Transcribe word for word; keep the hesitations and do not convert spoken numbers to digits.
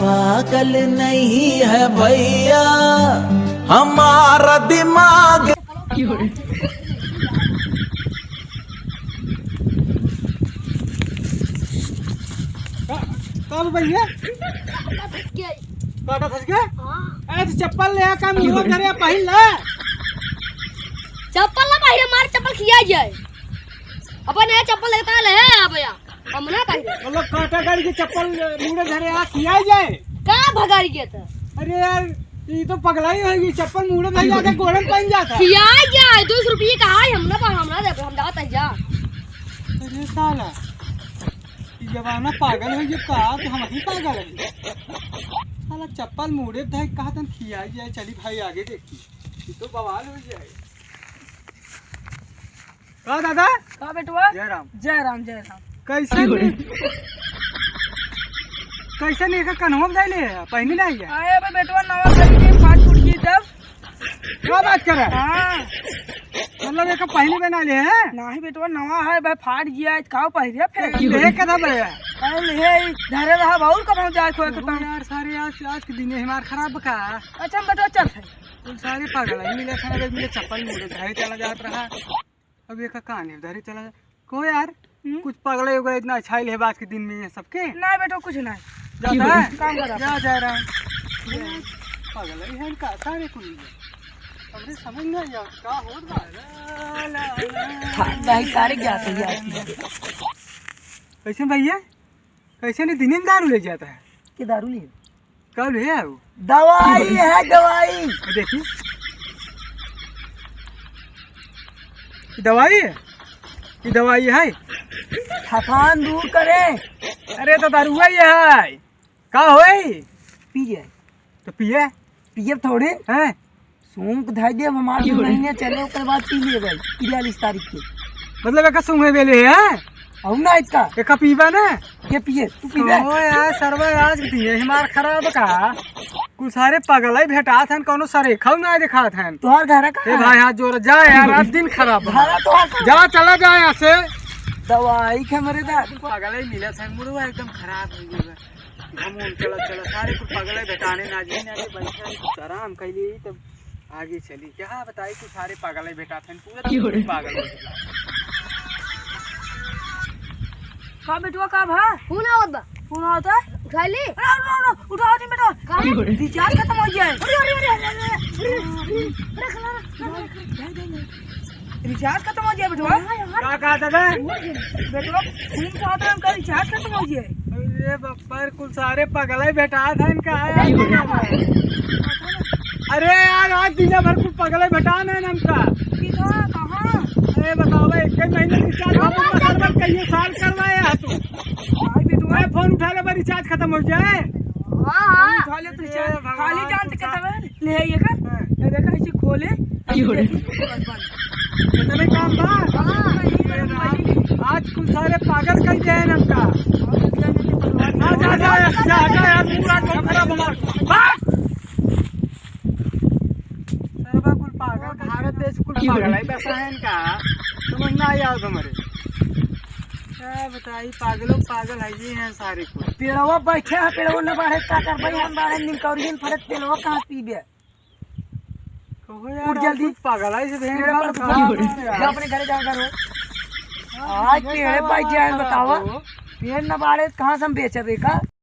पागल नहीं है भैया हमारा दिमाग। का, का बा भैया? काटा फंस गया? हाँ। अरे तो चप्पल ले आ, का मुंह धरे, पहिन ले। चप्पल ना पहिरे, मार चप्पल खिया जाए। अपन नया चप्पल लेता ले आ भैया। हम ना पहिरे। मतलब काटा गाड़ी के चप्पल मुड़े धरे आ खिया जाए। का भगाड़ी के त? अरे यार, ई तो पगलाई होई, चप्पल मुड़े धरे आके गोड़न पहिन जाता। खिया जाए, दो सौ रुपये का है, हम ना पा-, हम ना देबे, हम जात है जा। अरे साला, ई जमाना पागल हो गया का, कि हम ही पागल है? साला चप्पल मुड़े धरे कहा तन खिया जाए, चली भाई आगे देखी, ई तो बवाल हो जाए। का दादा? का बेटवा? जय राम। जय राम, जय राम। कैसे नहीं, कैसे नहीं का कन्हवा में धइले है? पहिनी नहीं है? आए बे बेटवा, नवा पहिनी, फाट फूट गई तब। का बात करे? हाँ। मतलब एक पहिनी बना ले है? नहीं बेटवा, नवा है भाई, फाट गया, आज का पहिरे फिर? ले के था भैया? अरे ले, धरे रहा, और कब हम जाए खोए के ओ तो? यार, सारे आज, आज के दिन हमार खराब का। अच्छा, हम बेटवा चल है। कुल सारे पागल है, मिले खाना मिले चप्पल मुड़े धरे चला जात रहा। अब ये का कहानी उधारी चला जा। को यार, हम्म? कुछ पगले हो गए, इतना अच्छा ही है बात के दिन में ये सबके। ना बेटो, कुछ ना। जाता है? काम करा। जा, जा रहा है। पागल है, इनका सारे कुल। हमरे समझ ना आया, का होत बा? ला, ला, ला। हाँ, नहीं, सारे जाते हैं। कैसे भैया? कैसे नहीं, दिन में दारू ले जाता है? के दारू लिए? का ले आओ? दवाई है, दवाई। देखी। ई दवाई है? ई दवाई है? थकान दूर करे। अरे, तो दारुआ ही है। का होई? पी जाए। तो पिए। पिए थोड़े। हैं? सूंघ धाई देब, हमार दो महीने चले, ओकर बाद पी लेबै, तिरयालीस तारीख के। मतलब, एका सूंघे बेले है? अउ ना, इसका। एका पीबा ना? के पिए, तू पीबे? ओ यार, सरवा, आज के दिन ही मार खराब का। कुल सारे पगल ही भेटात हन, कौनो सरेखा ना देखात हन। तोहार घर का ए है? भाई, हाथ जोड़, जा यार, आज दिन खराब बा। घर तोहार का? जा, चला जा यहाँ से। दवाई के मरे दा। पागल ही मिलत हन, मुड़वा एकदम खराब हो गया। घमोन चला, चला, सारे कुल पागल है, भेटाने ना जी, ना जी, बैठा है, कुछ आराम कर लिए, तब आगे चली। क्या बताई, कुछ सारे पागल है, भेटात हन, पूरा की हो रे? पागल हो गया। का बेटवा, का भा? फोन आवत बा। फोन आवत है? उठा ले। अरे, अरे, अरे, उठाओ जी बेटवा। का? की हो रे? रिचार्ज खत्म हो गया है। अरे, अरे, अरे, अरे, अरे, अरे, अरे, अरे, खला, खला, खला। रिचार्ज खत्म हो गया बेटवा। हाँ, यार। का कहा दादा? बेटवा, फोन से आता है, उनका रिचार्ज खत्म हो गया है। अरे बाप रे, कुल सारे पगले भेटात हन का है? अरे यार, आज दुनिया भर कुल पगले भेटान है हमका। किधर? कहाँ? अरे बताओ भाई, एक ही महीने रिचार्ज खत्म, साल भर कहिए साल करवाए यार तू। भाई बेटवा। मैं फोन उठा ले, भाई रिचार्ज खत्म हो जाए। हाँ, हाँ। उठा ले तो रिचार्ज। ए भगवान, खाली जान तू के सा- तब ले आइए का? हाँ। ये देखा, इसे खोले, अरे। देखी, बस बंद। इतने काम बा? हाँ। आज कुल सारे पागल कर दिए हैं हमका। जा, जा, जा, जा, जा, जा, यार, पूरा टोकरा बना। भाग! सरवा कुल पागल, भारत देश कुल पागल है, बसा है इनका। समझ ना आया हमरे। क्या बताई, पागलों पागल है, ये हैं सारे कुल। पेड़वा बैठे हैं, पेड़वा न बाढ़े, का कर भाई, हम बाढ़े निमकौरियन फरत पेड़वा कहाँ पीबे? कहो यार, उठ जल्दी। कुछ पागल है, इसे भेड़ पेड़ पर बाल उठा। खराब है यार। जा अपने घरे, जा घर हो। हाँ, आज ये पेड़े सब बैठ जाए, बात बतावा। हो। पेड़ न बाढ़े, कहाँ से हम बेचबे का?